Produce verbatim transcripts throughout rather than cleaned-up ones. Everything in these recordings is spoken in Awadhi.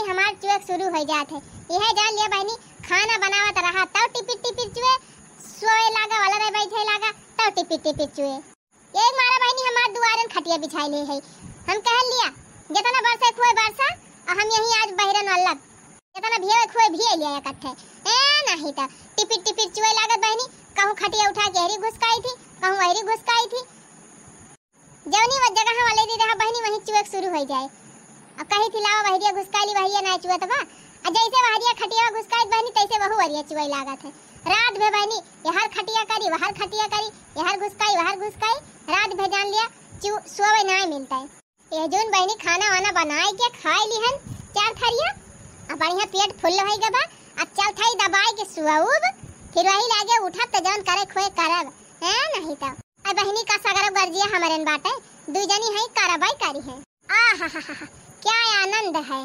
हमार चुएक शुरू होइ जात है। यह जान लिया बहिनी, खाना बनावत रहा तब टिपिर टिपिर चुए, सोए लागा वाला रहे बैठे लागा तब टिपिर टिपिर चुए। यही मारा बहिनी हमार दुआरन खटिया बिछाई ले है। हम कहन लिया, जितना बरसे खुए बरसा, और हम यहीं आज बहिरन वालक। जितना भिए खुए भिए लिया इकट्ठे। ए नहीं त टिपिर टिपिर चुए लागत बहिनी, कहूँ खटिया उठा के एहरी घुसकाई थी, कहूँ वहरी घुसकाई थी। जौनी वो जगह वाले दी रहा बहिनी, वहीं चुएक शुरू होइ जाए। अब कही थी, "लावा बहरिया घुसकाई ली, बहरिया ना चुअत बा।" आ जैसे बहरिया खटिया घुसकाई बहिनी, तैसे वहू वरिया चुए लागत है। रात भे बहिनी, यहर खटिया करी, वहर खटिया करी, यहर घुसकाई, वहर घुसकाई, रात भे जान लिया, चु-, सोवे ना मिलता है। ये जौन बहिनी खाना वाना बनाए के खाए लिहन चार थरिया, अब बढ़िया पेट फुल होइ गबा, अब चल थाई दबाए के सुअब, फिर वही लागे उठब त जौन करे खोए करब, है नहीं त। अब बहिनी का सगरो गर्जिया हमरेन बाटे, दुई जनी है करबै करी है। आहाहाहा, क्या आनंद है।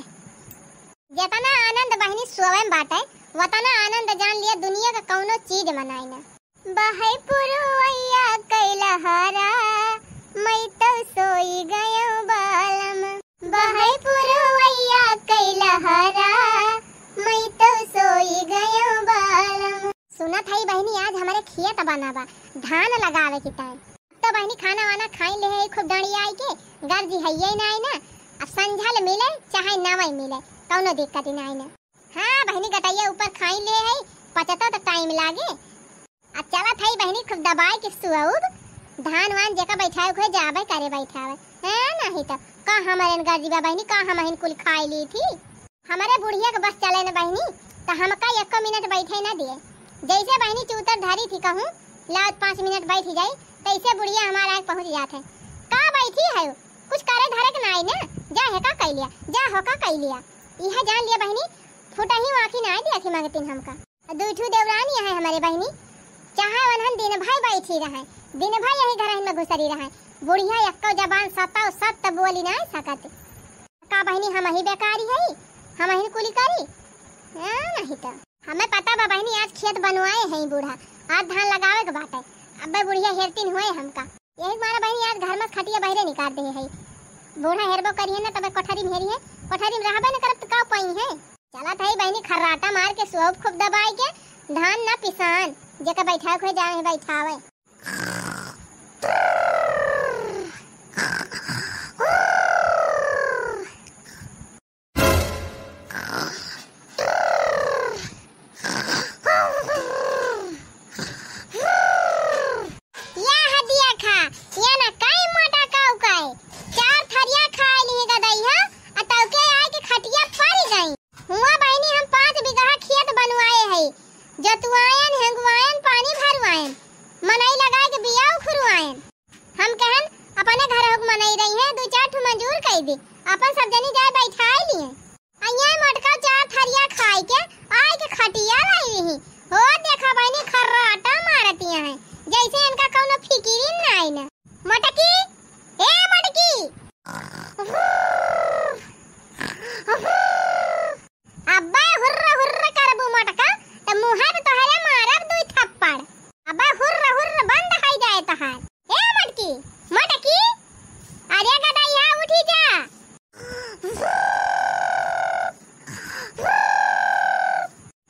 जितना आनंद बहिनी सोवे में बाटे, वतना आनंद जान लिया दुनिया का कौनो चीज मनाई ना। बहै पुरवैया कैलहरा, मैं तो सोई गयो बालम। बहै पुरवैया कैलहरा, मैं तो सोई गयो बालम। सुनत हई बहिनी, आज हमरे खेत बना बा, धान लगावे के टाइम। तो बहिनी खाना वाना खाई ले है, खूब डंडिया आई के, गर्जी है ये ना आई ना। अब संझल मिले चाहे नवई मिले, कौनो दिक्कत ही ना आई ना। हाँ बहिनी, गटैया ऊपर खाई ले है, पचता तो टाइम लागे। आ चलत हई बहिनी खूब दबाई के सुअउब, धान वान जेका बैठाए के होए जाबे करे बैठावे। हैं, नहीं तो का हमरेन गर्जी बा बहिनी, का हमहिन कुल खाई ली थी। हमरे बुढ़िया के बस चले न बहिनी, तो हमका एको मिनट बैठे न दिए। जैसे बहिनी चूतर धरी थी कहूँ, लाओ पाँच मिनट बैठ जाई, तैसे बुढ़िया हमार आके पहुँच जात है। का बैठी है, कुछ करे धरे के नाई न, जा हेका कई लिया, जा होका कई लिया। इहे जान लिया बहिनी, फुटही आँखी नाई दिया थी मांगतीन हमका। दुई ठू देवरानी है हमरे बहिनी, चाहे वनहन दिन भर बैठी रहे, दिन भर यही घरहन में घुसरी रहे, बुढ़िया एक्को जबान सताओ सत बोली ना सकत। का बहिनी हमही बेकारी है, हमही कुली करी? हाँ, नहीं तो। हमें पता बा बहिनी, आज खेत बनवाए हैं बूढ़ा, आज धान लगावे के बाटे, अब्बे बुढ़िया हेरतीन हुए हमका। यही मारा बहिनी आज घर में खटिया बहरे निकाल दे है। बूढ़ा हेरबो करिए ना, तबे कोठरी में हेरी है, कोठरी में रहबे न करब तो का पाई है। चलत है बहिनी खर्राटा मार के सोब खूब दबाई के, धान ना पिसान, जेका बैठावे के होए जाए बैठावे। या हदिया खा, या ना काई मोटा काऊ काई। चार थरिया खाए ली गदई हा, आ तौके आए के खटिया पड़ गई। हुआ बहिनी हम पाँच बीघा खेत बनवाए है, जोतवायन, हेंगवायन, पानी भरवायन, मनई लगाए के बिया उखुरवायन। हम कहन अपने घर हुक मनई रही है, दू चार ठो मजूर कई दी, अपन सब जनी जाए बैठाए लिए। अइया मोटका चार थरिया खाए के आए के खटिया लाई रही। हो देखा बहिनी खर्राटा मारतिया है, जैसे इनका कौनो फिकिरी नाई न। मोटकी, ए मोटकी। अब्बे हुर्र हुर्र करबू मोटका, त मुँहे पे तोहरे मारब दुई थप्पड़। अब्बे हुर्र हुर्र बंद होइ जाए तोहार। ए मोटकी, मोटकी, अरे गदइया उठी जा।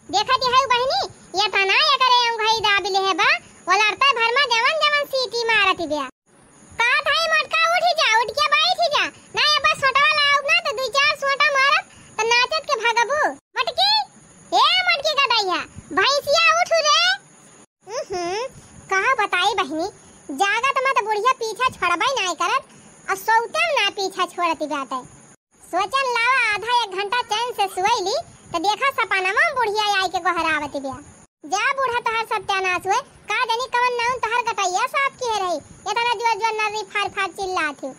देखत हऊ बहिनी, ये तना एकरे अंगुहई दाबि लेहे बा, वो लड़ते भर में जवन जवन सीटी मारत बिया। का भाई मोटका उठी जा, उठ के बैठी जा। ना ये बस सोटवा लाउब ना तो दुई चार सोटा मारब तो नाचत के भगबू। मोटकी, ए मोटकी गदइया, भैंसिया उठू रे। उहुं, का बताई बहिनी, जागत में तो बुढ़िया पीछा छोड़बे नाय करत, और सोते में ना पीछा छोड़ती बाटे। सोचन लावा आधा एक घंटा चैन से सोई ली, तो देखा सपनवा में बुढ़िया आई के गोहरावत बिया। जा बूढ़ा तोहार सत्यानाश हुए, का जानी कवन नाउन तोहार गटैया साफ किहे रही, इतना जुआ जुआ नर्री फार फार चिल्लात ही।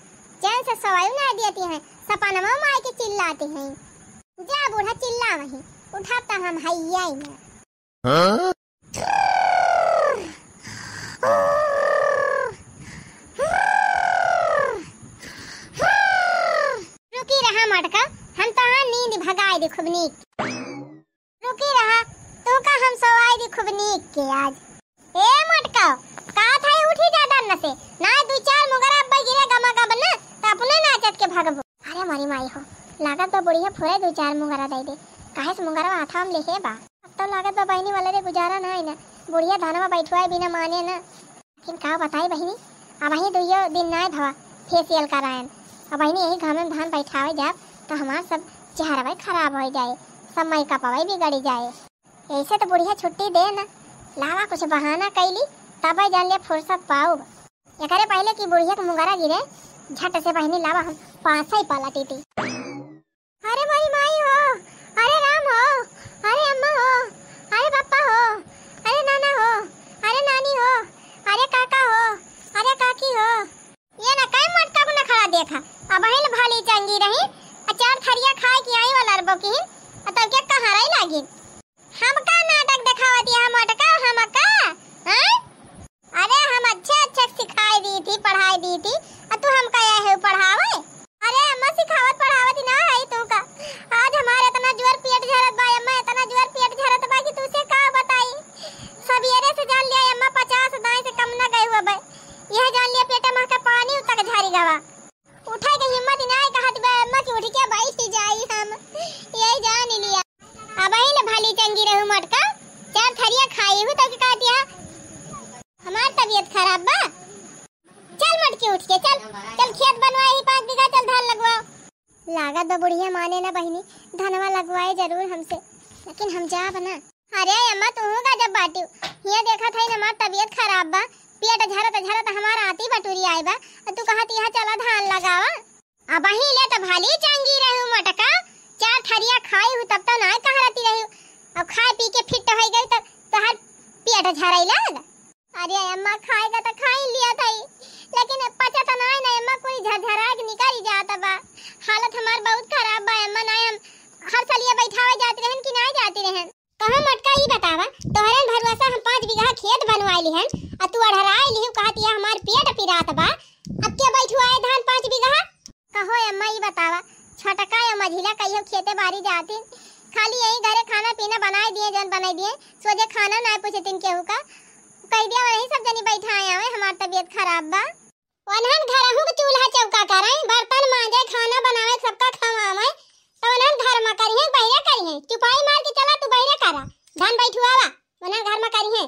चैन से सोवायु ना देती हैं, सपनवा में आई के चिल्लाती हैं। जा बूढ़ा चिल्ला वहीं, उठा तो हम हइया ही ना। हाँ? रुकी रहा मोटका, हम तोहार नींद भगाए दे खूब नीक। रुकी रहा, तू का हम सोवाई दी खूब नीक के आज। ए मोटका, का थाई उठी जा डर न से, ना दू चार मुगरा अब्बा गिरे गमा गब न, त अपने नाचत के भगबो। अरे मारी माई हो, लागत बा बुढ़िया फुरे दू चार मुंगरा दइ दे, काहे से मुंगरवा हथवा में लेहे बा। अब तो लागत बा बहिनी वाले रे गुजारा ना है ना, बुढ़िया धनवा बैठवाए बिना माने ना। लेकिन का बताई बहिनी, अबहीं दुइयो दिन नाय भवा फेसियल करायन। अब बहिनी यही घामे में धान बैठावे जाब तो हमार सब चेहरवा खराब होइ जाए, सब मेकअपवा बिगड़ी जाए। ऐसे तो बुढ़िया छुट्टी दे ना, लावा कुछ बहाना कैली तब जान लिया फुर्सत पाउब। एकरे पहले कि बुढ़िया के मुंगरा गिरे, झट से बहिनी लावा हम पाँच सौ पलटी थी। अरे मोरी माई हो, अरे राम हो, अरे अम्मा हो, अरे पापा हो, अरे नाना हो, अरे नानी हो, अरे काका हो, अरे काकी हो। ये ना कई मोटका को नखड़ा देखा, अबहिन भली चंगी रही, आ चार थरिया खाए की आई वाला अरबो की, आ तब के कहाँ रही लागी। हमका नाटक देखावत है मोटका, हमका, हैं? अरे हम अच्छे अच्छे सिखाई दी थी, पढ़ाई दी थी, आ तू हमका यह है पढ़ावे? अरे अम्मा सिखावत पढ़ावत ही ना है तू का। आज हमारे इतना जोर पेट झरत बा अम्मा, इतना जोर पेट झरत बा कि तुझसे का बताई। सवेरे से जान लिया अम्मा पचास दाई से कम ना गए हुए बे। यह जान लिया पेटे में का पानी उतक झरी गवा। उठे के हिम्मत ही ना है, कहत बे अम्मा कि उठ के बैठ ही जाई हम। यही जान लिया। अबहिन भली चंगी रहू मोटका, चार थरिया खाई हूँ तो के कहतिया हमार तबीयत खराब बा। चल मोटकी उठ के चल, चल खेत बनवाए ही पाँच बीघा, चल धान लगवाओ। लागत बा बुढ़िया माने ना बहिनी, धनवा लगवाए जरूर हमसे, लेकिन हम जाब ना। अरे अम्मा तू का जब बाटियो, हिया देखत है हमार तबीयत खराब बा, पेट झरत झरत हमार आती बटुरी आए बा, और तू कहत यहाँ चला धान लगावा। अबही ले तो भली चंगी रहू मोटका, चार थरिया खाई हूँ तब तो नाय कहरती रहू। अब खाए पी के फिट होइ गई तो तोहर पेट झरई लाग। अरे अम्मा खाए का तो खाई लिया था, लेकिन अब पचा तो नाय ना अम्मा, कोई झरझरा के निकल जाता बा। हालत हमार बहुत खराब बा अम्मा, नाय हम हर सलिया बैठावे जाती रहन कि नाय जाती रहन। कहो मोटका, ई बतावा, तोहरे भरोसा हम पाँच बीघा खेत बनवाए लिहन, आ तू अढ़राए लिहू, कहत या हमार पेट पिरात बा, अब के बैठुआए धान पाँच बीघा? कहो अम्मा, ई बतावा, छोटका या मझिला कहियो खेते बारी जातिन, खाली यही घरे खाना पीना बनाए दिए, जौन बनाए दिए, सोझे खाना ना पूछतिन केहू का, कह दिया वही सब जनी बैठाए आवे, हमार तबीयत खराब बा। ओनहन घरहू के चूल्हा चौका करे, बर्तन मांजे, खाना बनावे, सबका खवावे, तो ओनहन घर में करिहे, बहिरे करिहे। चुपाई मार के चला, तू बहिरे करा, धान बैठुआवा, ओनहन घर में करिहे।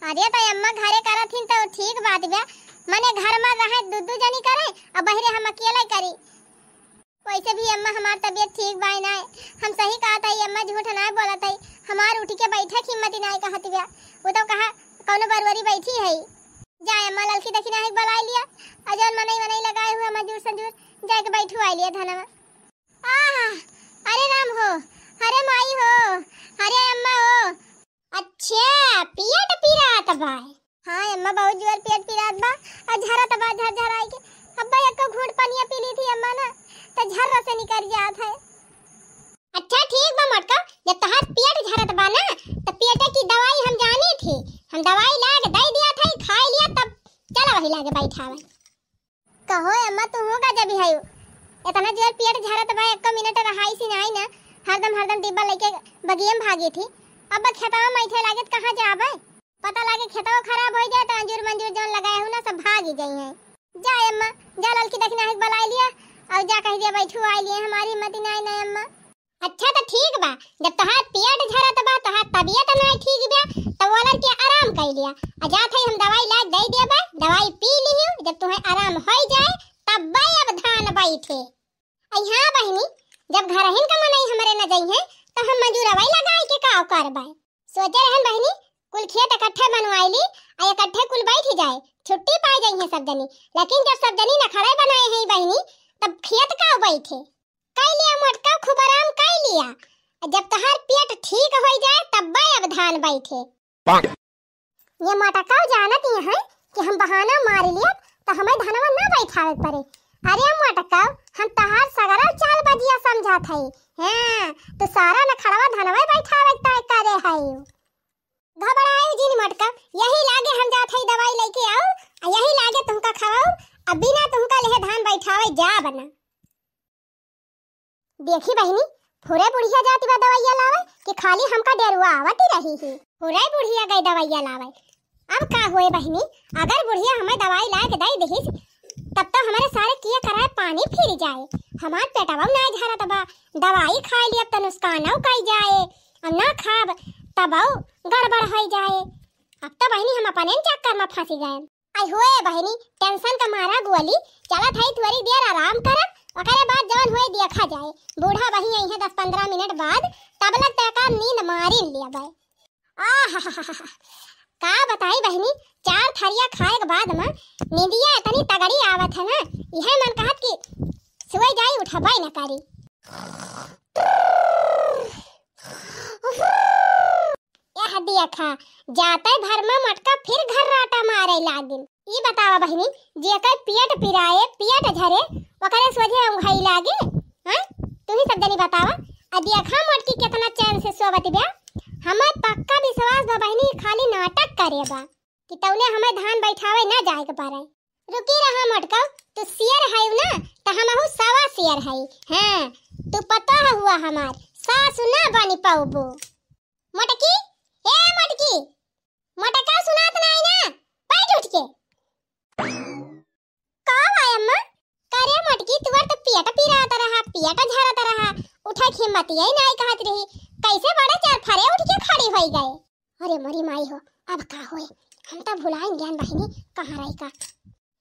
अरे तो अम्मा घरे करत हिन तो ठीक बात बा, मने घर में रहे दू दू जनी करे, अब बहिरे हम अकेले करी। वैसे भी अम्मा हमार तबीयत ठीक बाय नाय, हम सही कहत हई अम्मा, झूठ नाय बोलत हई, हमार उठ के बैठे के हिम्मत ही नाय कहत बा। वो तो कहा कौनो बरुअरी बैठी है। जा अम्मा ललकी दखिना है बुलाई लिया, और जौन मनई वनई लगाए हुए मजूर संजूर जाके बैठू आई लिया धनवा। आह, अरे राम हो, अरे माई हो, अरे अम्मा हो, अच्छा, पेट पिरात बा। हाँ अम्मा, बहुत जोर पेट पिरात बा, और झरत बा, झरझराई के। अब्बा एको घूंट पनिया पी ली थी अम्मा ना, तो झर्र से निकल जात है। अच्छा ठीक बा मोटका, जब तोहार पेट झरत बा ना, तो पेटे की दवाई हम जानी थी, हम दवाई ला के दे दिया था, खाई लिया, तब चला वही लागे बैठावे। कहो अम्मा, तुहू का जब है, इतना जोर पेट झरत बा, एको मिनट रहाई सी नाई ना, हरदम हरदम डिब्बा लेके बगियम भागी थी। अब खेतवा में बैठे लागे त कहाँ जाबे? पता लागे खेतवा खराब हो जाए तो अंजूर मंजूर जौन लगाए हो ना, सब भागी जाई हैं। जा अम्मा, जा ललकी दखिना है बुलाई लिया, और जा कह दिया बैठू आई लिए, हमारी हिम्मत ही नाई ना अम्मा। अच्छा तो ठीक बा, जब तोहार पेट झरत बा, तोहार तबीयत नाय ठीक बा, तो वो लड़के आराम कर लिया। आ जात है हम दवाई ला दे देबे, दवाई पी लियो, जब तुम्हें आराम हो जाए तब बे अब धान बैठे। आई हाँ बहिनी, जब घरहिन का मनई हमरे न जइहे तो हम मजूरवाई लगाए के का करबे? सोचे रहन बहिनी, कुल खेत इकट्ठे बनवाई ली, आ इकट्ठे कुल बैठ जाए, छुट्टी पाए जइहे सब जनी। लेकिन जब सब जनी नखड़े बनाए हैं बहिनी, तब खेत का बैठे? कई लिया मोटका, खूब आराम कई लिया। जब तोहार पेट ठीक हो जाए तब बे अब धान बैठे। ये मोटका जानत ही हैं कि हम बहाना मार लिया तो हमें धनवा ना बैठावे के पड़े। अरे मोटका, हम तोहार सगरा चाल बजिया समझत हई। हाँ, तो सारा नखड़वा धनवा बैठावे के तय करे हई। घबराए जिन मोटका, यही लागे हम जात हई दवाई लेके आओ, आ यही लागे तुमका खवाओ, आ बिना तुमका लेहे धान बैठावे जाब ना। देखी बहिनी, फुरे बुढ़िया जाति बा दवाइया लावे कि खाली हमका डेरुआ आवती रही ही। फुरे बुढ़िया गई दवाइया लावे। अब का होए बहिनी, अगर बुढ़िया हमें दवाई ला के दे दिहिस, तब तो हमारे सारे किए कराए पानी फिर जाए। हमार पेटवा ना झरत बा, दवाई खाइ ली अब त नुकसानौ कइ जाए, अब ना खाब तबौ गड़बड़ होइ जाए। अब त बहिनी हम अपने चक्कर में फंसी गए। आई होए बहिनी, tension का मारा गोली चलत है, थोड़ी देर आराम करब, ओकरे बाद जवन होए देखा जाए। बूढ़ा बहिन आई है दस पन्द्रह मिनट बाद, तब लग तक नींद मारी लेबै। आहाहाहा। का बताई बहिनी, चार थरिया खाए के बाद में नींदिया इतनी तगड़ी आवत है ना, यह मन कहत कि सोए जाई, उठबै न करी। यह देखा, जाते भर में मोटका फिर घर्राटा मारे लागिन। ई बतावा बहिनी, जेकर पेट पिराए, पेट झरे, ओकरे सोझे उंघई लागे? हाँ? तू ही सब जनी बतावा। आ देखा मोटकी केतना चैन से सोवत बा। हमें पक्का विश्वास बा बहिनी, खाली नाटक करे बा कि तौने हमें धान बैठावे ना जाए के पड़े। रुकी रहा मोटका, तू शेर है ना, त हमहू सवा शेर है। हाँ, तू पतोह हुआ हमार, सासु ना बनी पौबो। मोटकी, ए मोटकी, मोटका सुनात नाई ना, बैठ उठ के। का बा अम्मा? करे मोटकी, तुअर त पेट पिरात रहा, पेट झरत रहा, उठे के हिम्मतियै नाई कहत रही, कैसे बड़े चरफरे उठ के खड़ी होइ गए? अरे मोरी माई हो, अब का होए? हम त भुलाइन गयन बहिनी, कहाँ रही का?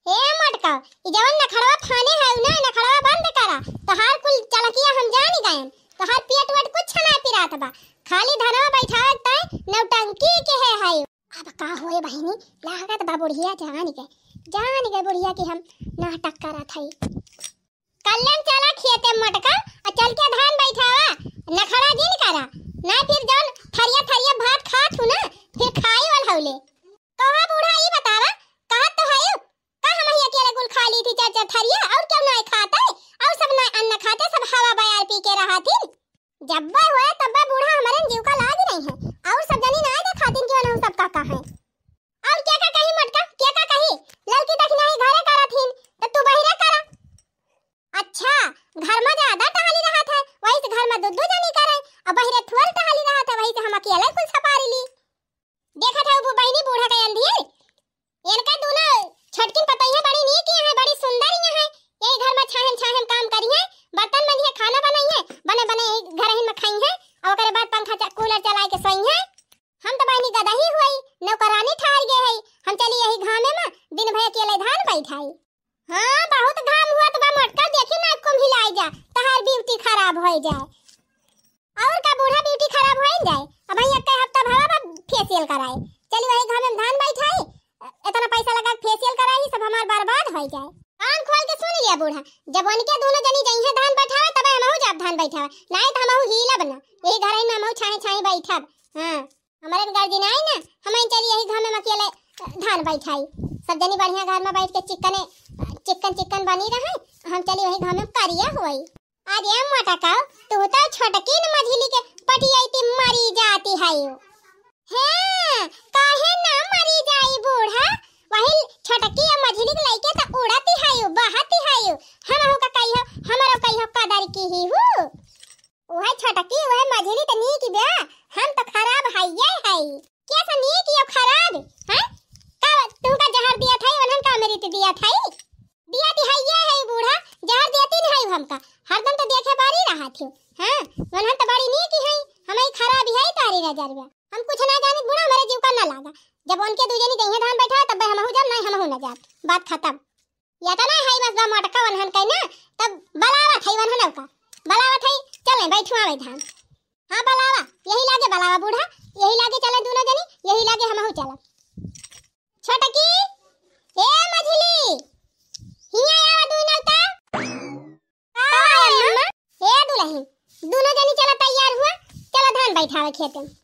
ए मोटका, ई जवन नखड़वा फाने है ना, नखड़वा बंद करा। तोहार कुल चलकिया हम जानी गयन। तोहार पेट वेट कुछ ना पिरात बा। खाली धनवा बैठावे तय नौटंकी के है, है। अब का होए बहिनी, लागत बा बुढ़िया जान गए, जान गए बुढ़िया कि हम नाटक करत हई। कल्लन चला खेते मोटका, और चल के धान बैठावा, नखड़ा जिन करा। ना फिर जौन थरिया थरिया भात खात हूँ ना, फिर खाई वाल हौले। कहा बूढ़ा, ई बतावा, कहत तो हयू, का हम ही अकेले कुल खा ली थी चार चार थरिया, और क्यों ना खाते, और सब ना अन्न खाते, सब हवा बयार पी के रहा थी। जब्बे होए तब्बे बूढ़ा हमरे जीव का लाग रही है, और सब जनी ना देखातिन कि ओनहु सब का का है। और के का कही मोटका, के का कही, ललकी दखिनाही घरे करत हिन, त तू बहिरे करा। अच्छा, घर में ज्यादा टहली रहत है, वही से घर में दो दो जनी करे, और बहिरे थोड़ टहली रहत है, वही से हम अकेले कुल सपारी ली। देखत है वो बहिनी बूढ़ा के अंधी है, इनका दोनों छोटकिन पतोहिया बड़ी नीक यहाँ है, बड़ी सुंदर यहाँ है, यही घर में छाहेम छाहेम काम करी है, बर्तन मंजी है, खाना बनाई है, बने बने यही घर ही में खाई है, और ओकरे बाद पंखा च-, कूलर चलाए के सोई है। हम तो बहिनी गदही हुई, नौकरानी ठहर गए है, हम चली यही घामे में दिन भर अकेले धान बैठाई। हाँ, बहुत घाम हुआ तो बा मोटका, देखी ना कुम हिलाई जा, तहार ब्यूटी खराब हो जाए। और का बूढ़ा ब्यूटी खराब हो जाए? अब ही एक हफ्ता भवा बा फेशियल कराए, चली वही घामे में धान बैठाई, इतना पैसा लगा फेशियल कराई, सब हमार बर्बाद हो जाए। कान खोल के सुन लिया बूढ़ा, जब उनके दोनों जनी जइहे धान बैठावे, तबे हमहू जाब धान बैठावे, नाहीं तो हमहू हिलब ना, यही घर में हमहू छाहे छाहे बैठब। हाँ, हमरे में गर्जी ना आई ना, हम चली यही घामे में अकेले धान बैठाई। सब जनी बढ़िया घर में बैठ के चिकने, चिकन चिकन बनी रहे, हम चली वही घामे में करिया हुई। अरे मोटका, तू तो छोटकी न मझिली के पटियाई ती मरी जाती है। हाँ, काहे ना मरी जाई बूढ़ा, वही छोटकी या मझिली के लइके तो उड़ती है, बहती है। हमहू का कहियो, हमरो कहियो कदर की ही हूँ। वह छोटकी, वह मझिली त नीक बा, हम त खराब हइये हई। के से नीक यो खराब, हैं? का तुमका जहर दिया था, उन्हन का अमृत दिया था? दिया ती हइये हई बूढ़ा, जहर देती न हई हमका, हरदम त देखे बारी रहा थी। हाँ, उन्हन त बड़ी नीक हई, हम ही खराब हई तारी नजर में। हम कुछ ना जानी बूढ़ा, हमारे जीव का ना लागा। जब उनके दू जनी जइहे धान बैठा, तब हमहू जाब, नहीं हमहू ना जाब। बात खत्म। या त ना है बस बा मोटका वनहन के ना, तब बलावत है वनहन का। बलावत है, चले बैठुआ में धान। हाँ बलावा, यही लागे बलावा बूढ़ा, यही लागे चले दोनों जनी, यही लागे हमहू चलब। छोटकी, ए मझिली, हिया आवा दुई नौता। का अम्मा? हे दुलहिन, दुनो जनी चला तैयार हुआ, चला धान बैठावे खेते में।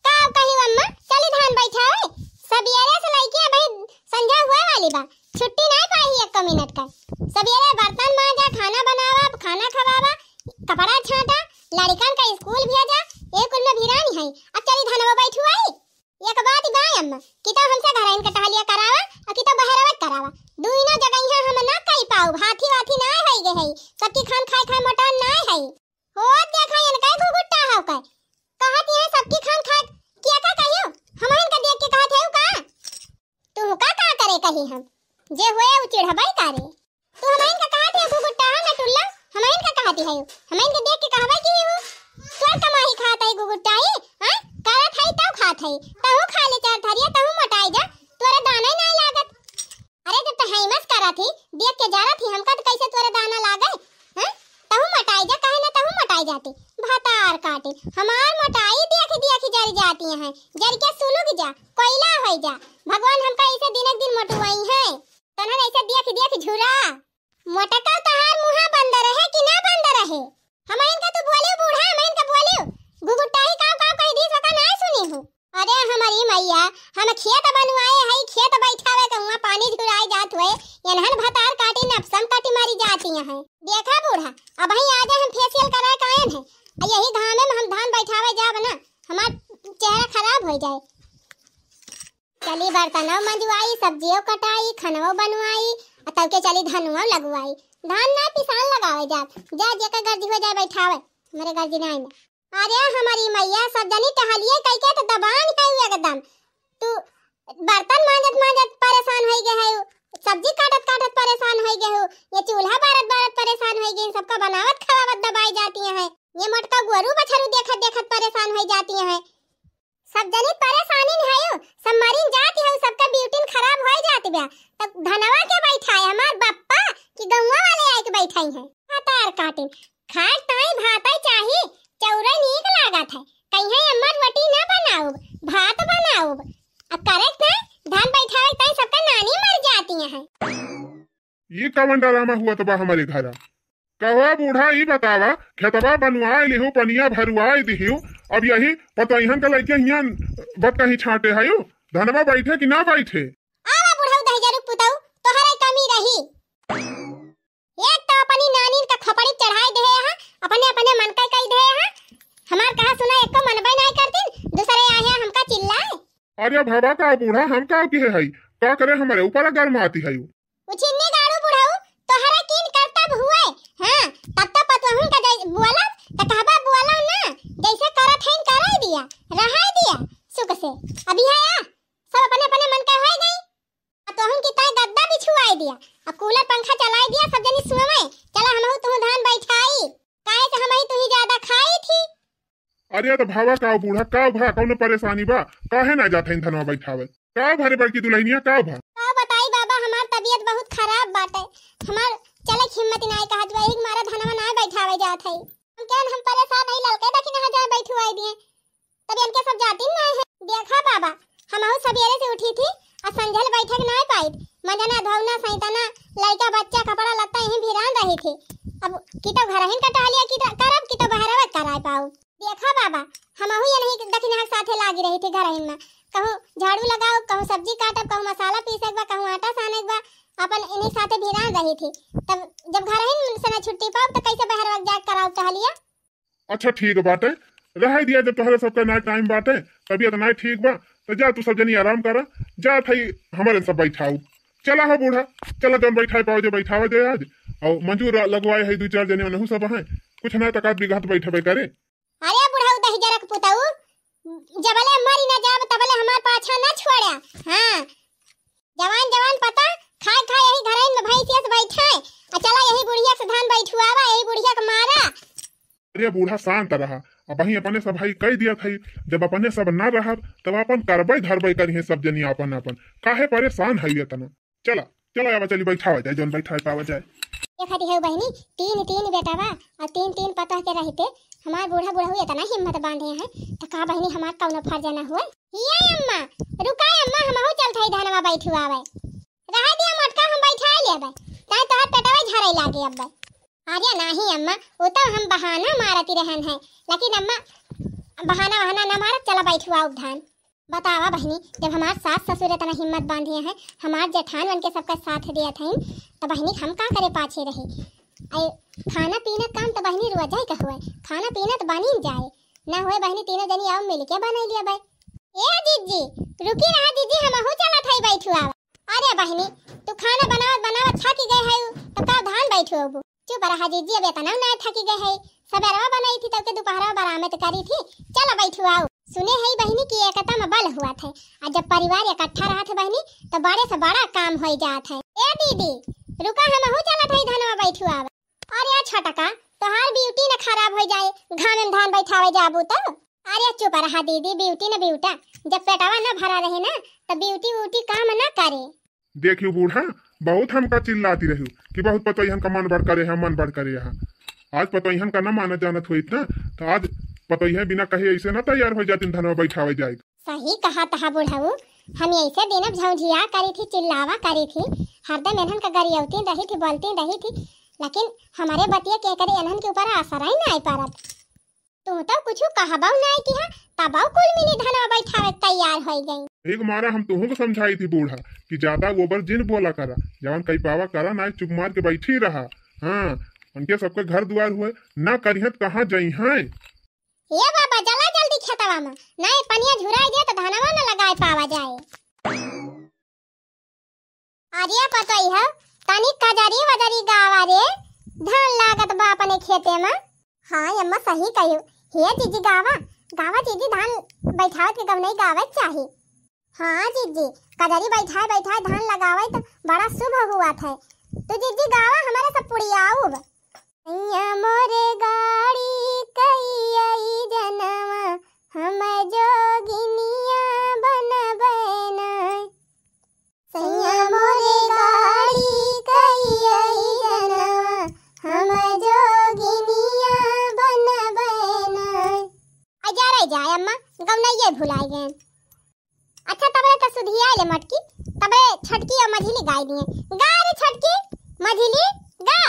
का कही अम्मा, चली धान बैठावे? सबेरे से लइके अबही संझा हुए वाली बा, छुट्टी नाहीं पाई एक मिनट का। सबेरे बर्तन मांजा, खाना बनावा, खाना खवावा, कपड़ा छांटा, लड़िकन का स्कूल भेजा, ये कुल में भिरानी है। अब चली धानवा बैठुआई। एक बात बा अम्मा, कि तो हमसे घरइन के टहलिया करावा, और कि तो बहरवा करावा। दुइनो जगहिया हम ना कई पाउब, हाथी वाथी ना होई गए है, सबकी खान खाए खाए मोटान ना है। हो देखा इनका घुघुट्टा हो के, कहत है सबकी खान खाए, क्या का कहियो, हम इनका देख के कहत है का? तू का का करे कही हम, जे होए उ चिढ़बई करे। तू हमइन का कहत है घुघुट्टा, हाँ ना टुल्ला, हम आती है, हम इनके देख के कहबे कि हूँ, तोर कमाई खात है गुगुटाई, हाँ? करत है तब खात है, तहूँ खा ले चार थरिया, तहूँ मोटाई जा, तोरे दाना ही नहीं लागत। अरे जब तो हैमस करत ही, देख के जरत ही, हमका तो कैसे तोरे दाना लागे, हाँ? तहूँ मोटाई जा, काहे ना तहूँ मोटाई जाती, भतार काटी, हमार मोटाई देख देख जर जाती हैं, जर के सुलुग जा, कोयला होई जा, भगवान हमका ऐसे दिन एक दिन मोटवाई हैं, तनन ऐसे देख देख झुरा। मोटका तहार मुहा बंद रहे कि ना बंद रहे? हम इनका तू बोलियो बूढ़ा, हम इनका बोलियो। गुगुटाई काव काव कह दीस, ओका ना सुनी हूँ। अरे हमारी मैया, हम खेत बनवाए हई, खेत बैठावे के हुआ पानी झुराए जात हुए, एनहन भतार काटी नफसम काटी मारी जाती हैं। देखा बूढ़ा, अबहीं आजे हम facial कराए के आयन है, आ यही घामे में हम धान बैठावे जाब ना, हमार चेहरा खराब हो जाए। चली बर्तनौ मंजवाई, सब्जियो कटाई, खनवो बनवाई, आ तब के चली धनुआ लगवाई। धान ना पिसान लगावे जात, जा जेकर गर्जी हो जाए बैठावे, हमरे गर्जी ना आइना। अरे हमारी मैया, सब जनी टहलिए कइके तो दबान कइउ एकदम। तू बर्तन मांजत मांजत परेशान होई गए है, सब्जी काटत काटत परेशान होई गए हो, ये चूल्हा बारत बारत परेशान होई गए, सबका बनावत खवावत दबाई जाती हैं, ये मोटका गोरू बछरू देखत देखत परेशान होई जाती हैं। सब जनी परेशानी में हयो, सब मरिन जात हयो, सबका ब्यूटिन खराब होई जात बा। तब धनवा के बैठाए हमार बप्पा कि गौवा वाले आए के बैठाई हैं? हतार काटिन, खाए ताई भात चाही, चौरे नीक लागत है। कहीं अम्मा रोटी ना बनाउब, भात बनाउब। आ करे ताई धान बैठावे ताई सबका नानी मर जाती हैं। ई कवन डरामा हुआ त बा हमरे घरा? कहो बूढ़ा, ई बतावा, खेतवा बनवाए लिहू, पनिया भरवाए दिहू, अब यही पतोहियन के लइके हियां बत कहीं छांटे हयू, धनवा बैठे कि ना बैठे? आवा बुढ़ऊ दहिजरू पुतऊ, तोहरे कमी रही। एक तो अपनी नानीन का खोपड़ी चढ़ाई देहे हा, अपने अपने मन का कही देहे हा, हमार कहा सुना एको मनबे नाई करतीन, दूसरे आए हमका चिल्लाए। अरे भवा का बूढ़ा, हम का किहे हई, का करे हमरे ऊपर गरमाती हयू? उछिन्नी गाड़ू बुढ़ऊ, तोहरे कीन करतब हुए। हाँ, तब तो पतोहुन का जै-, बोलब, त कहबा बोला ना, जैसे करत हईन कराई दिया, रहाई दिया, सुख से। अभी है आ, सब अपने अपने मन का होए गई। पतोहुन की ताई गद्दा बिछुआई दिया, अब कूलर पंखा चलाई दिया, सब जनी सुनवे, चला हमहू तुहू धान बैठाई, काहे से हमही तुही ज्यादा खाई थी। अरे त भावा का बूढ़ा, का भा, कौनो परेशानी बा? काहे ना जात हईन धनवा बैठावे? का भरे बड़की दुल्हनिया, का भा? का बताई बाबा, हमार तबीयत बहुत खराब बाटे, हमार चले के हिम्मत नाई कहत बा, एक मारा धनवा नाई बैठावे जात हई। हम केन हम परेशान हई, ललके देखी ना जाए बैठुआई दिए, तब इनके सब जाती नाई है। देखा बाबा, हमहू सबेरे से उठी थी, आ संझल बैठे के नाई पाई, मंजना धोवना सैतना, लइका बच्चा कपड़ा लत्ता यहीं भिरान रही थी। अब की तो घर ही कटा लिया, की तो करब, की तो बहरवा कराए पाऊ। देखा बाबा, हमहू ये नहीं दखिनहा के साथे लागी रही थी घरहिन में। कहूँ झाड़ू लगाओ, कहूँ सब्जी काटब, कहूँ मसाला पीसे के बा, कहूँ आटा साने के बा, अपन इन्हीं साथे भिरान रही थी। तब जब घरहिन से ना छुट्टी पाओ तो कैसे बहरवा जाके कराओ टहलिया? अच्छा ठीक बाटे, रहे दिया, जब तोहरे सबका ना टाइम बाटे, तबीयत ना ठीक बा, तो जा तू सब जनी आराम करा, जा थई हमारे सब बैठाऊ। चला हो बूढ़ा, चला जौन बैठाए पाओ जे बैठावे दे आज। और मंजूर लगवाए है दो चार जने, उनहू सब हैं, कुछ ना तकात बिघात बैठबे करे। अरे बुढ़ऊ दहिजरक पुतऊ, जबले मरी ना जाब तबले हमार पाछा ना छोड़ा। हाँ, जवान जवान पता खाए खाए यही घरइन में भैंसिया से बैठे, आ चला यही बुढ़िया से धान बैठुआवा, यही बुढ़िया के मारा। अरे बूढ़ा शांत रहा, अबहीं अपने सब भाई कह दिया था, जब अपने सब ना रहब तब अपन करबे धरबे करिहे सब जनी अपन अपन, काहे परेशान है इतना? चला, चला, आवा, चली, बैठावा जाए, जौन बैठाए पावा जाए। देखा दिहे बहिनी, तीन, तीन बेटवा और तीन, तीन पतोह के रहते हमार बूढ़ा बुढ़ऊ इतना हिम्मत बांधे हैं, तो का बहिनी हमार कौनो फर्ज ना हुए? ये अम्मा, रुका अम्मा, हमहू चलत हई धनवा बैठुआवे। रहे दिया मोटका, हम बैठाए लेबे, ताई तोहर पेटवा झरे लागे अब्बे। अरे नाही अम्मा, वो तो हम बहाना मारती रहन है, लेकिन अम्मा बहाना वहाना ना मारत, चला बैठुआओ धान। बतावा बहिनी, जब हमार सास ससुर इतना हिम्मत बांधे हैं, हमार जेठान बन के सबका साथ दिया था, तो बहिनी हम का करे पाछे रही? अरे खाना पीना काम तो बहिनी रोजा ही का हुए, खाना पीना तो बनी जाए, ना हुए बहिनी तीनों जनी आओ मिल के बना लिया भाई। ए जीजी, रुकी रहा जीजी, हमहू चलत हई बैठुआवा। अरे बहिनी, तू खाना बनावत बनावत थकी गए है, तो का धान बैठुआबू? चुप रहा जीजी, अब इतना ना थकी गए है, सबेरवा बनाई थी तब के दोपहरवा बरामद करी थी। चला बैठुआओ। सुने है बहिनी कि एकता में बल हुआ थे, आ जब परिवार इकट्ठा रहत है बहिनी, तो बड़े से बड़ा काम हो जात है। ए दीदी, रुका, हमहू चलत है धनवा बैठुआवे। अरे छोटका, तोहार हो जाए, घामे में धान बैठावे जाबू तो। अरे चुप रहा दीदी, ब्यूटी न ब्यूटा, जब पेटवा न भरा रहे ना, तो ब्यूटी व्यूटी काम न करे। देखियो बूढ़ा, बहुत हमका चिल्लाती रही कि बहुत पतोहियन का मन बड़ करे है, मन बड़ करे है। आज पतोहियन का न मानत जानत होइत ना, तो आज पतोहिया बिना कहे ऐसे न तैयार हो जाती धनवा बैठावे जाए। सही कहा तहा बुढ़ऊ, हम ऐसे दिन अब झौंझिया करी थी, चिल्लावा करी थी, हरदम एनहन का गरियौती रही थी, बोलती रही थी, लेकिन हमारे बतिया के करे एनहन के ऊपर असर ही नहीं पड़त। तू तो कुछ कहबऊ नहीं किहा, तबऊ कुल मिली धनवा बैठावे के तैयार हो गई। एक मारा हम तुहू को समझाई थी बूढ़ा कि ज्यादा गोबर जिन बोला करा, जवन कई पावा करा ना, चुप मार के बैठी रहा। हाँ, उनके सबके घर दुआर हुए ना करिहत कहाँ जई हैं। ए बाबा, चला जल्दी खेतवा में, नहीं पनिया झुराई दे तो धनवा न लगाए पावा जाए। अरे पतोहिया, तनी कजरी वजरी गावा रे, धान लागत बा अपने खेते में। हाँ अम्मा, सही कहियो। हे जीजी गावा, गावा जीजी, धान बैठावत के गवनई गावे के चाही। हाँ जीजी, कजरी बैठाए बैठाए धान लगावे तो बड़ा शुभ हुआ था। तू जीजी गावा, हमारे सब पुड़ियाऊब। सैया मोरे गाड़ी कई आई जनवा, हम जोगिनिया बनबै ना। सैया मोरे गाड़ी कई आई जनवा, हम जोगिनिया बनबै ना। आ जा रे जा अम्मा, गवनइये भुलाए गए। अच्छा तबरे तो सुधिया ले मटकी, तबरे छटकी और मझिली गाय दिए। गा रे छटकी, मझिली, गा।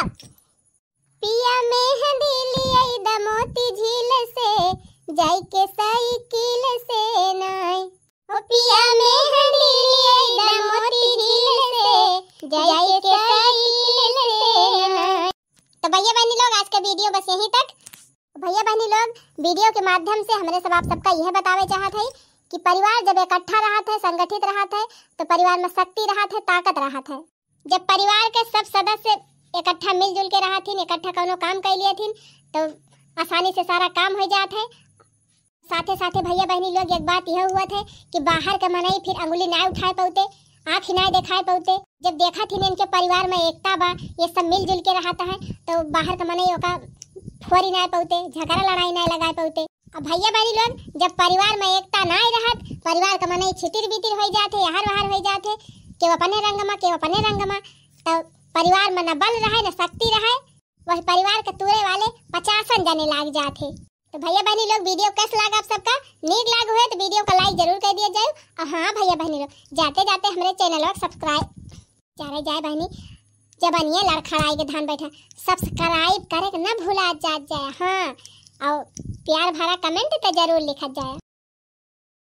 पिया मेहंदी लियाई द मोती झील से, जाई के साइकिल से नाय। ओ पिया मेहंदी लियाई द मोती झील से, जाई के साइकिल से नाय। तो भैया बहनी लोग, आज का वीडियो बस यहीं तक। भैया बहनी लोग, वीडियो के माध्यम से हमरे सब आप सबका यह बतावे चाहत है कि परिवार जब इकट्ठा रहत है, संगठित रहत है, तो परिवार में शक्ति रहत है, ताकत रहत है। जब परिवार के सब सदस्य इकट्ठा मिलजुल के रहथिन, इकट्ठा कौनो काम कर लियथिन, तो आसानी से सारा काम हो जात है। साथे साथे भैया बहनी लोग, एक बात यह हुआ थे कि बाहर के मनई फिर अंगुली ना उठाए पौते, आँख ही ना दिखाए पौते। जब देखा थी इनके परिवार में एकता बा, ये सब मिलजुल के रहता है, तो बाहर के मनई ओका फोरी ना पौते, झगड़ा लड़ाई ना लगाए पौते। अब भैया बहनी लोग, जब परिवार में एकता ना रहत, परिवार के मनई छितिर बितिर हो जाते, यहर वहर हो जाते, केहू अपने रंग में, केहू अपने रंग में, तो परिवार में न बल रहे, न शक्ति रहे, वही परिवार के तूरे वाले पचासन जने लाग जाते। तो भैया बहनी लोग, वीडियो कैसे लगा आप सबका? नीक लाग हुए तो वीडियो का like जरूर कर दिया जाए। और हाँ भैया बहनी लोग, जाते जाते हमरे चैनल और सब्सक्राइब, जा रे जाए बहनी, जबनिया लड़खड़ाई के धान बैठा, सब्सक्राइब करे के ना भुला जात जाए। हाँ, और प्यार भरा कमेंट तो जरूर लिखत जाए।